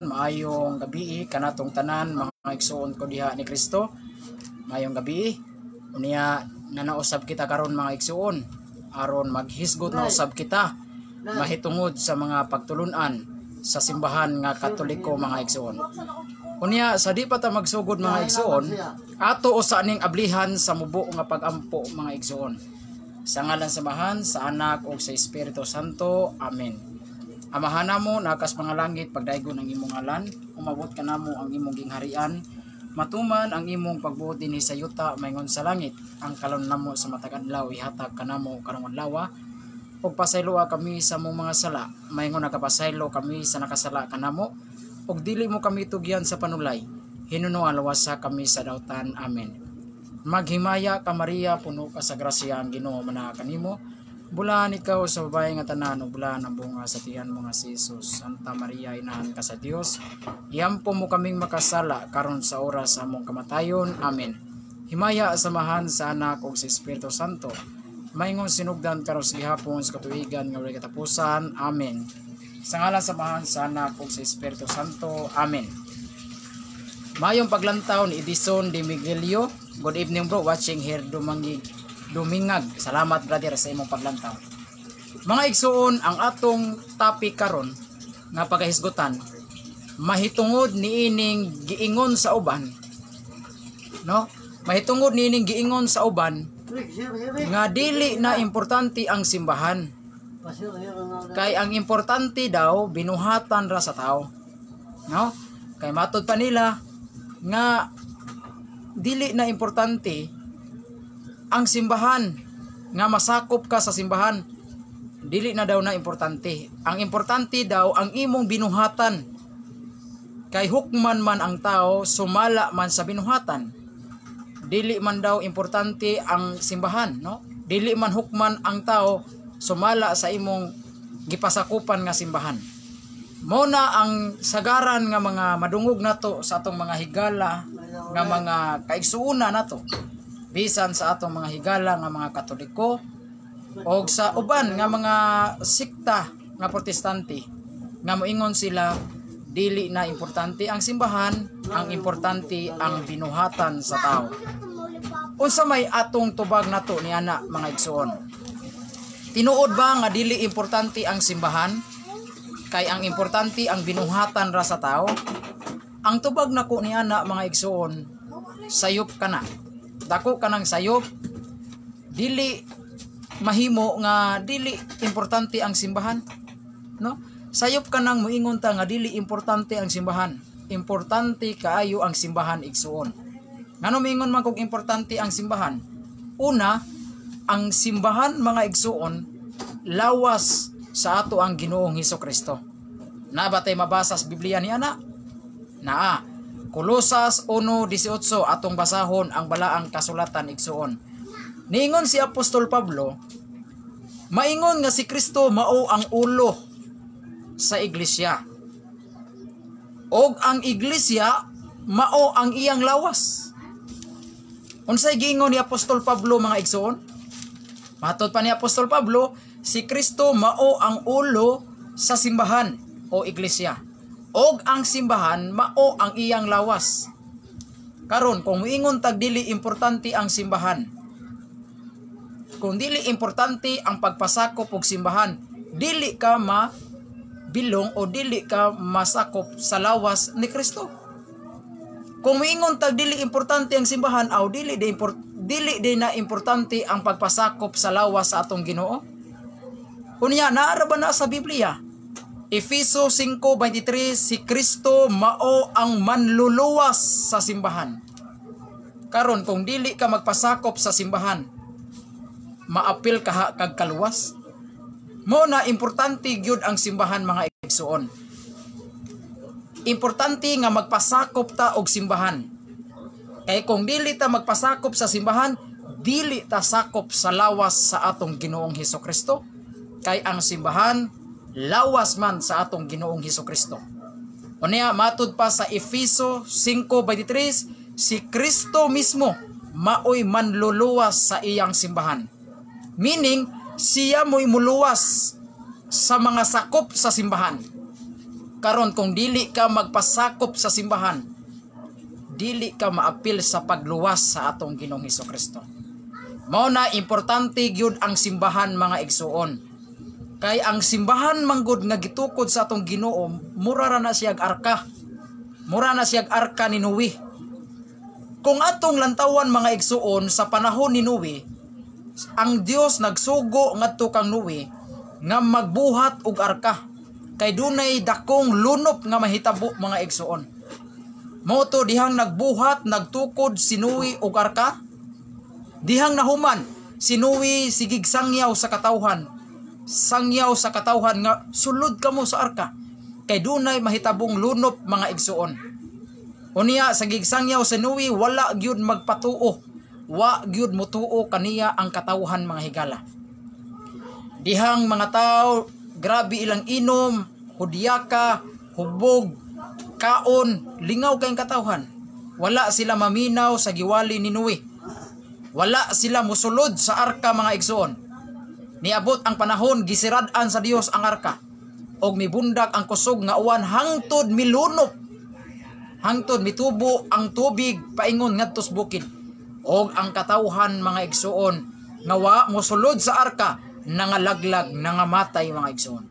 Maayong gabi kanatong tanan, mga igsuon ko diha ni Kristo. Maayong gabi. Unya nanausab kita karon, mga igsuon, aron maghisgot na usab kita mahitungod sa mga pagtulunan sa simbahan nga Katoliko, mga igsuon. Unya sa di pa ta magsugod, mga igsuon, ato usa ning ablihan sa mubo nga pagampo, mga igsuon. Sa ngalan sa Amahan, sa Anak ug sa Espiritu Santo. Amen. Amahan namo naa ka sa mga langit, pagdaygon ang imong ngalan, umabot kanamo ang imong gingharian, matuman ang imong pagbuot dinhi sa yuta maingon sa langit. Ang kalon namo sa matag adlaw ihatag kanamo karong adlaw, ug pasayloa kami sa among mga sala, maingon nakapasaylo kami sa nakasala kanamo, ug dili mo kami tugyan sa panulay, hinunoa luwasa kami sa dautan. Amen. Maghimaya ka, Maria, puno ka sa grasya, ang Ginoo manaa kanimo. Bulahan ikaw sa babae nga tanan, ug bulahan ang bunga sa tiyan mo nga si Jesus. Santa Maria, inahan ka sa Dios, iampo mo kaming makasala karon sa oras sa among kamatayon. Amen. Himaya sa Amahan, sa Anak ug sa Espiritu Santo, maingon sinugdan karon sa gihapon sa katuigan nga walay katapusan. Amen. Sa ngalan sa Amahan, sa Anak ug sa Espiritu Santo. Amen. Mayong paglantaw ni Edison de Miguelio. Good evening, bro, watching here Dumangig Dumingag. Salamat, brother, sa imong paglantaw. Mga igsuon, ang atong topic karon nga pagahisgutan mahitungod niining giingon sa uban, no? Mahitungod niining giingon sa uban nga dili na importante ang simbahan. Kay ang importante daw binuhatan ra sa tao. No? Kay matod pa nila nga dili na importante ang simbahan, nga masakop ka sa simbahan, dili na daw na importante. Ang importante daw ang imong binuhatan, kay hukman man ang tao sumala man sa binuhatan. Dili man daw importante ang simbahan, no? Dili man hukman ang tao sumala sa imong gipasakupan nga simbahan. Mao na ang sagaran nga mga madungog nato sa atong mga higala nga mga kaigsuuna nato, bisan sa atong mga higala nga mga Katoliko o sa uban nga mga sikta nga Protestante, nga moingon sila dili na importante ang simbahan, ang importante ang binuhatan sa tao. Unsa may atong tubag nato ni ana, mga igsuon? Tinuod ba nga dili importante ang simbahan kay ang importante ang binuhatan ra sa tao? Ang tubag nako ni ana, mga igsuon, sayop ka na, dako ka ng sayop. Dili mahimo nga dili importante ang simbahan, no? Sayop ka nang moingon ta nga dili importante ang simbahan. Importante kaayo ang simbahan, igsuon. Ngano moingon man kog importante ang simbahan? Una, ang simbahan, mga igsuon, lawas sa ato ang Ginoong Hesus Kristo. Na ba tay mabasa sa Biblia ni ana? Naa. Kolosas 1:18, atong basahon ang balaang kasulatan, igsuon. Niingon si Apostol Pablo, maingon nga si Kristo mao ang ulo sa iglesia, og ang iglesia mao ang iyang lawas. Unsay giingon ni Apostol Pablo, mga igsuon? Matod pa ni Apostol Pablo, si Kristo mao ang ulo sa simbahan o iglesia, og ang simbahan mao ang iyang lawas. Karon, kung moingon tag dili importante ang simbahan, kung dili importante ang pagpasakop og simbahan, dili ka mabilong o dili ka masakop sa lawas ni Kristo. Kung moingon tag dili importante ang simbahan, aw dili di na importante ang pagpasakop sa lawas sa atong Ginoo. Unya, naa ra ba na sa Biblia? Efeso 5:23, si Kristo mao ang manluluwas sa simbahan. Karon, kung dili ka magpasakop sa simbahan, maapil ka ha kag kaluwas? Mao na importante gyud ang simbahan, mga igsuon. Importante nga magpasakop ta og simbahan. Kay kung dili ta magpasakop sa simbahan, dili ta sakop sa lawas sa atong Ginoong Hesus Kristo. Kay ang simbahan lawas man sa atong Ginoong Hesus Kristo. Unya, matud pa sa Efeso 5:23, si Kristo mismo maoy manluluwas sa iyang simbahan. Meaning, siya mo'y muluwas sa mga sakop sa simbahan. Karon, kung dili ka magpasakop sa simbahan, dili ka maapil sa pagluwas sa atong Ginoong Kristo. Mao na importante gyud ang simbahan, mga igsuon. Kay ang simbahan manggod nga gitukod sa atong Ginoo, mura ra na siyag arka. Mura na siyag arka ni Noe. Kung atong lantawan, mga igsuon, sa panahon ni Noe, ang Dios nagsugo ngadto kang Noe nga magbuhat og arka kay dunay dakong lunop nga mahitabo, mga igsuon. Mao to dihang nagbuhat, nagtukod si Noe og arka. Dihang nahuman si Noe, sigig sangyaw sa katawhan. Sangyaw sa katawhan nga sulod kamo sa arka kay dunay mahitabong lunop, mga igsuon. Unya sa gigsangyaw si Noe, wala gyud magpatuo. Wa gyud mutuo kaniya ang katawhan, mga higala. Dihang mga tao, grabe ilang inom, hudyaka, hubog, kaon, lingaw kayong katawhan. Wala sila maminaw sa giwali ni Noe. Wala sila musulod sa arka, mga igsuon. Niabot ang panahon, gisirad-an sa Dios ang arka. Og mibundak ang kusog nga uwan hangtod milunop. Hangtod mitubo ang tubig paingon ngadto sa bukid. Og ang katawhan, mga igsuon, nga wa mosulod sa arka, nangalaglag, nangamatay, mga igsuon.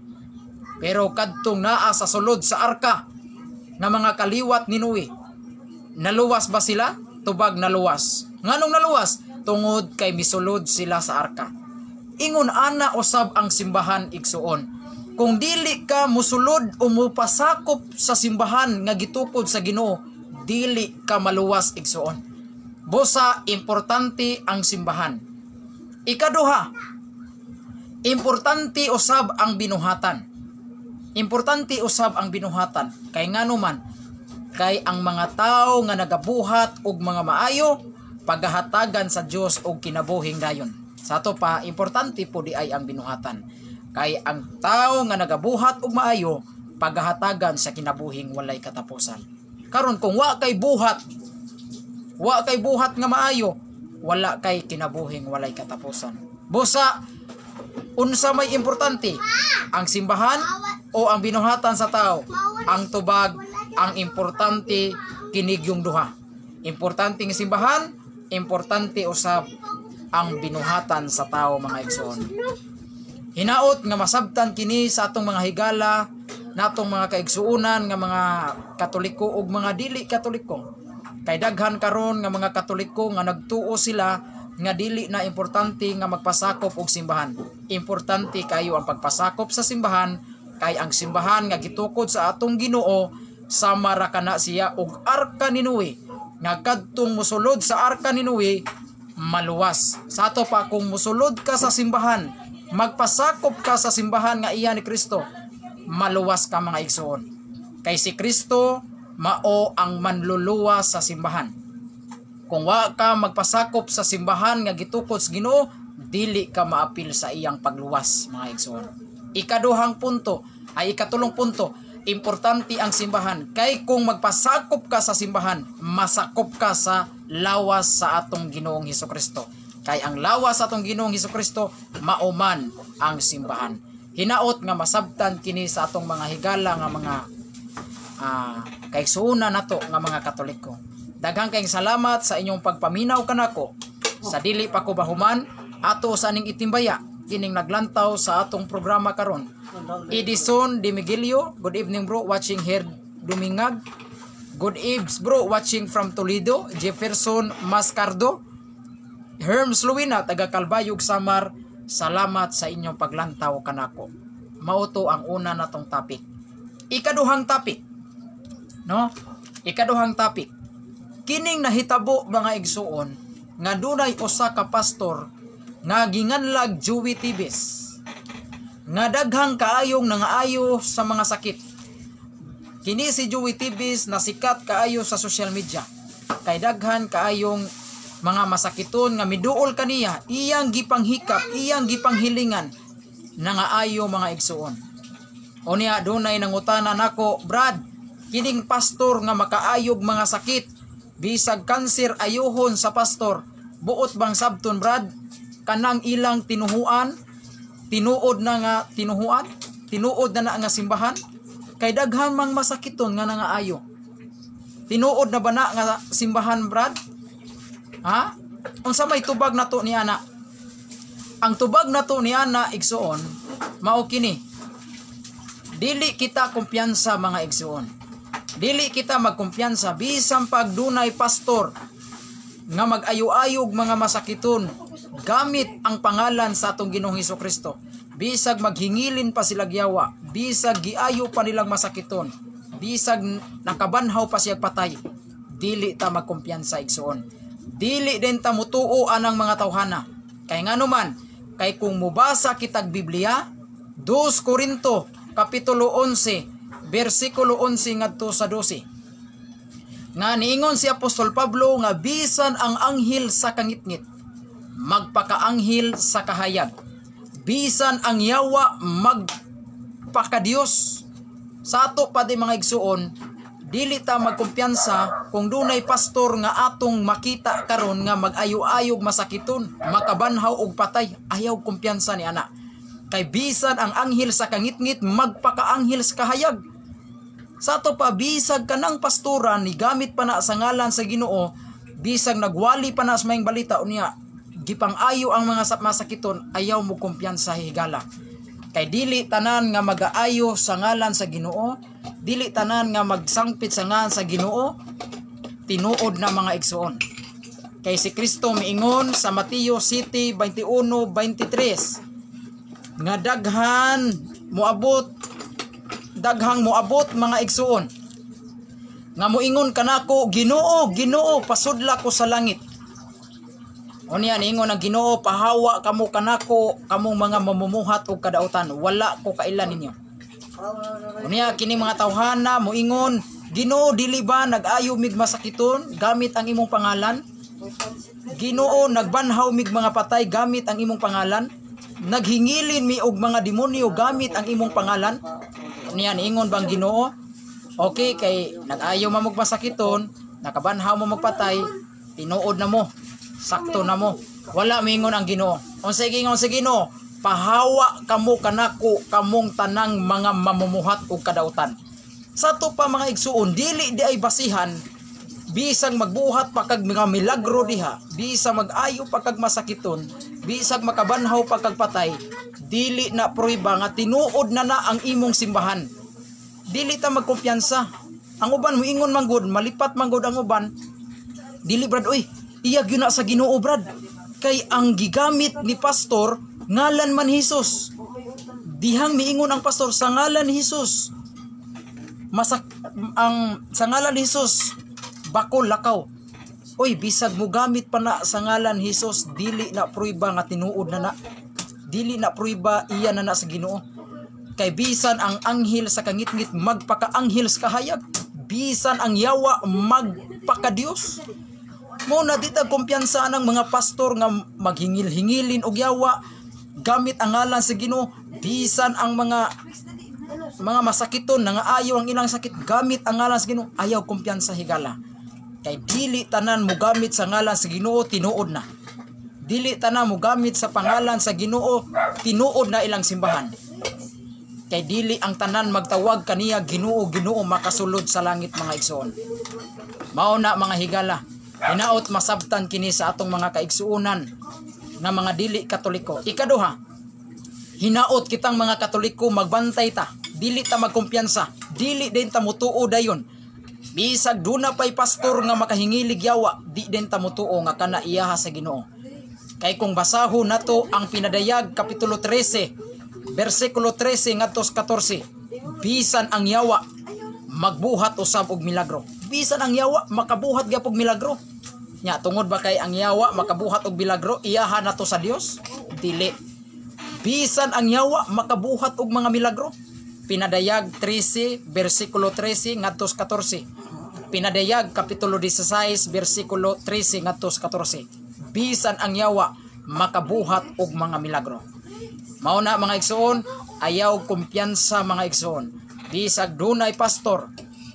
Pero kadtong naa sa sulod sa arka nga mga kaliwat ni Noe, naluwas ba sila? Tubag naluwas. Nganong naluwas? Tungod kay misulod sila sa arka. Ingon ana usab ang simbahan, igsuon. Kung dili ka musulod o mupasakop sa simbahan nga gitukod sa Ginoo, dili ka maluwas, igsuon. Busa importante ang simbahan. Ikaduha, importante usab ang binuhatan. Importante usab ang binuhatan. Kay ngano man, kay ang mga tao nga nagabuhat og mga maayo, pagahatagan sa Dios og kinabuhing dayon. Sa ato pa, importante po di ay ang binuhatan. Kay ang tao nga nagabuhat og maayo, pagahatagan sa kinabuhing walay katapusan. Karon kung wa kay buhat, wa kay buhat nga maayo, wala kay kinabuhing walay katapusan. Busa unsa may importante, ang simbahan o ang binuhatan sa tao? Ang tubag, ang importante kinigyong duha. Importante ang simbahan, importante usab ang binuhatan sa tao, mga igsoon. Hinaot nga masabtan kini sa atong mga higala, natong mga kaigsuonan nga mga Katoliko ug mga dili Katoliko. Kay daghan karon nga mga Katoliko nga nagtuo sila nga dili na importante nga magpasakop og simbahan. Importante kayo ang pagpasakop sa simbahan kay ang simbahan nga gitukod sa atong Ginoo, sama ra kana siya og arka ni Noe nga kadtong musulod sa arka ni Noe, maluwas. Sa ato pa, kung musulod ka sa simbahan, magpasakop ka sa simbahan nga iya ni Kristo, maluwas ka, mga igsoon. Kay si Kristo mao ang manluluwas sa simbahan. Kung wa ka magpasakop sa simbahan nga gitukod sa Ginoo, dili ka maapil sa iyang pagluwas, mga igsoon. Ikaduhang punto ay ikatulong punto, importante ang simbahan kay kung magpasakop ka sa simbahan, masakop ka sa lawas sa atong Ginoong Hesukristo. Kay ang lawas sa atong Ginoong Hesukristo mauman ang simbahan. Hinaot nga masabtan kini sa atong mga higala nga mga kaigsuonan nato nga mga Katoliko. Daghang kayong salamat sa inyong pagpaminaw kanako. Sa dili pa ko bahuman, ato sa ning itimbaya kining naglantaw sa atong programa karon. Edison De Miguelio, good evening bro, watching here Dumingag. Good eves bro, watching from Toledo. Jefferson Mascardo, Herms Luwina, taga Calbayog, Samar, salamat sa inyong paglantaw kanako. Mao to ang una natong topic. Ikaduhang topic. No? Ikaduhang topic. Kining nahitabo, mga igsuon, nga dunay usa ka pastor nga ginganlag Joey Tibes nga daghang kaayong nangaayo sa mga sakit. Kini si Joey Tibes nasikat kaayo sa social media. Kay daghan kaayong mga masakiton nga miduol kaniya, iyang gipanghikap, iyang gipanghilingan, nangaayo, mga igsuon. Unya dunay nangutana nako, "Brad, kining pastor nga makaayog mga sakit, bisag kanser ayuhon sa pastor, buot bang sabton, Brad, kanang ilang tinuhuan, tinuod na nga tinuhuan, tinuod na na nga simbahan?" Kay daghan mang masakiton nga nangaayo. Tinuod na ba na nga simbahan, Brad? Ha? Unsa may tubag nato ni ana? Ang tubag nato ni ana, igsuon, mao kini. Dili kita kumpiyansa, mga igsuon. Dili kita magkumpiyansa bisan pag dunay pastor nga mag-ayo-ayog mga masakiton gamit ang pangalan sa atong Ginoong Kristo. Bisag maghingilin pa sila yawa, bisag giayo pa nilang masakiton, bisag nakabanhaw pa siya patay, dili ta magkumpiyansa, igsuon. Dili din ta mutuo anang mga tawhana. Kay ngano man, kay kung mubasa kitag Biblia, 2 Korinto kapitulo 11 bersikulo 11 ngadto sa 12. Nga niingon si Apostol Pablo nga bisan ang anghel sa kangitngit magpakaanghel sa kahayag, bisan ang yawa magpakadiyos. Sa ato pa di, mga igsuon, dili ta magkumpiyansa kung dunay pastor nga atong makita karon nga mag-ayo-ayog masakiton, makabanhaw og patay, ayaw kumpiyansa ni ana. Kay bisan ang anghel sa kangitngit magpakaanghel sa kahayag. Sa ato pa, bisag kanang pastora ni gamit pa na sa ngalan sa Ginoo, bisag nagwali pa na sa maayong balita unya gipang-ayo ang mga masakiton, ayaw mo kumpiyansa, higala. Kay dili tanan nga magaayo sa ngalan sa Ginoo, dili tanan nga magsangpit sa ngalan sa Ginoo, tinuod na, mga igsuon. Kay si Kristo miingon sa Mateo 7:21-23 nga daghan moabot, daghang moabot, mga igsuon, nga moingon kanako, "Ginoo, Ginoo, pasudla ko sa langit." Unya niingon ang Ginoo, "Pahawa kamo kanako, kamong mga mamumuhat og kadautan, wala ko kaila ninyo." Unya kini mga tawhana moingon, "Ginoo, dili ba nag-ayo mig masakiton gamit ang imong pangalan? Ginoo, nagbanhaw mig mga patay gamit ang imong pangalan? Naghingilin mi og mga demonyo gamit ang imong pangalan?" Niya niingon bang Ginoo, "Okay, kay nag-ayo man mo masakiton, nakabanhaw mo magpatay, tinuod na mo, sakto na mo." Wala mingon ang Ginoo. Unsay gingon sa Ginoo? "Pahawa kamo kanako, kamong tanang mga mamumuhat og kadautan." Sa ato pa, mga igsuon, dili di ay basihan bisag magbuhat pa kag mga milagro diha, bisag mag-ayo pa kag masakiton, bisag makabanhaw pa kag patay, dili na prueba nga tinuod na na ang imong simbahan. Dili ta magkumpiyansa. Ang uban moingon man gud, malipat man gud ang uban. "Dili, Brad, oy, iya gyud na sa Ginoo, Brad. Kay ang gigamit ni pastor ngalan man Hesus. Dihang miingon ang pastor sa ngalan ni Hesus. Masak ang sa ngalan ni Hesus, bakol lakaw." Oy, bisag mo gamit pa na sa ngalan ni Hesus, dili na prueba nga tinuod na na. Dili na prueba iya na na sa Ginoo. Kay bisan ang anghel sa kangitngit magpakaanghel sa kahayag, bisan ang yawa magpakadiyos. Mo na di ta kumpiyansa ng mga pastor nga maghingil-hingilin og yawa gamit ang ngalan sa Ginoo, bisan ang mga masakiton nangaayo ang ilang sakit gamit ang ngalan sa Ginoo, ayaw kumpiyansa, higala. Kay dili tanan mo gamit sa ngalan sa Ginoo tinuod na. Dili tanan mo gamit sa pangalan sa Ginoo tinuod na ilang simbahan. Kay dili ang tanan magtawag kaniya "Ginoo, Ginoo" makasulod sa langit, mga igsoon. Mao na, mga higala, hinaot masabtan kini sa atong mga kaigsuonan nga mga dili Katoliko. Ikaduha, hinaot kitang mga Katoliko magbantay ta, dili ta magkumpiyansa, dili din ta mutuo dayon. Bisag duna pay pastor nga makahingilig yawa, di din ta mutuo nga kana iyaha sa Ginoo. Kay kung basahon nato ang Pinadayag kapitulo 13, bersikulo 13 ngadto sa 14, bisan ang yawa magbuhat usab og milagro. Bisan ang yawa makabuhat gyapon og milagro. Nya tungod ba kay ang yawa makabuhat og milagro, iyaha nato sa Dios? Dili. Bisan ang yawa makabuhat og mga milagro. Pinadayag 13 bersikulo 13 ngadto sa 14. Pinadayag kapitulo 16 bersikulo 13 ngadto sa 14. Bisan ang yawa makabuhat og mga milagro. Mao na, mga igsoon, ayaw kumpiyansa, mga igsoon. Bisag dunay pastor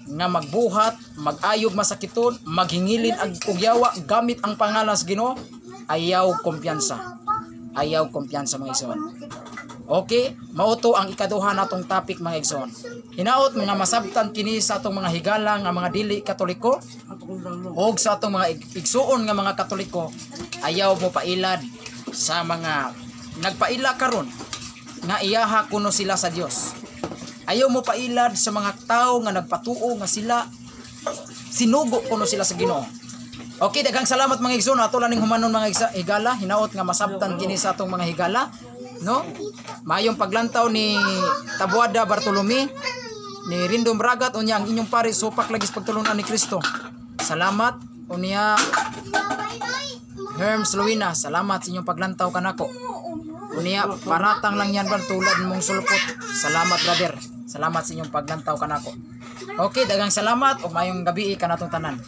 nga magbuhat, mag-ayog masakiton, maghingilin ag og yawa gamit ang pangalan sa Ginoo, ayaw kumpiyansa. Ayaw kumpiyansa, mga igsoon. Okay, mao to ang ikaduha natong topic, mga igsoon. Hinaot mga masabtan kini sa atong mga higala nga mga dili Katoliko og sa atong mga igsuon nga mga Katoliko. Ayaw mo pailad sa mga nagpaila karon nga iyaha kuno sila sa Dios. Ayaw mo pailad sa mga tao nga nagpatuo nga sila sinugo kuno sila sa Ginoo. Okay, daghang salamat, mga igsoon. Ato lang ning humanon, mga higala. Hinaot nga masabtan kini sa atong mga higala, no? Maayong paglantaw ni Tabuada Bartolome, ni Rindom Ragat, unya ang inyong pare, supak lagi sa pagtulunan ni Kristo. Salamat unya Herms Luina, salamat sa inyong paglantaw kanako. Unya paratang lang yan ba tulad mong sulpot. Salamat, brother. Salamat sa inyong paglantaw kanako. Okay, daghang salamat ug maayong gabi kanatong tanan.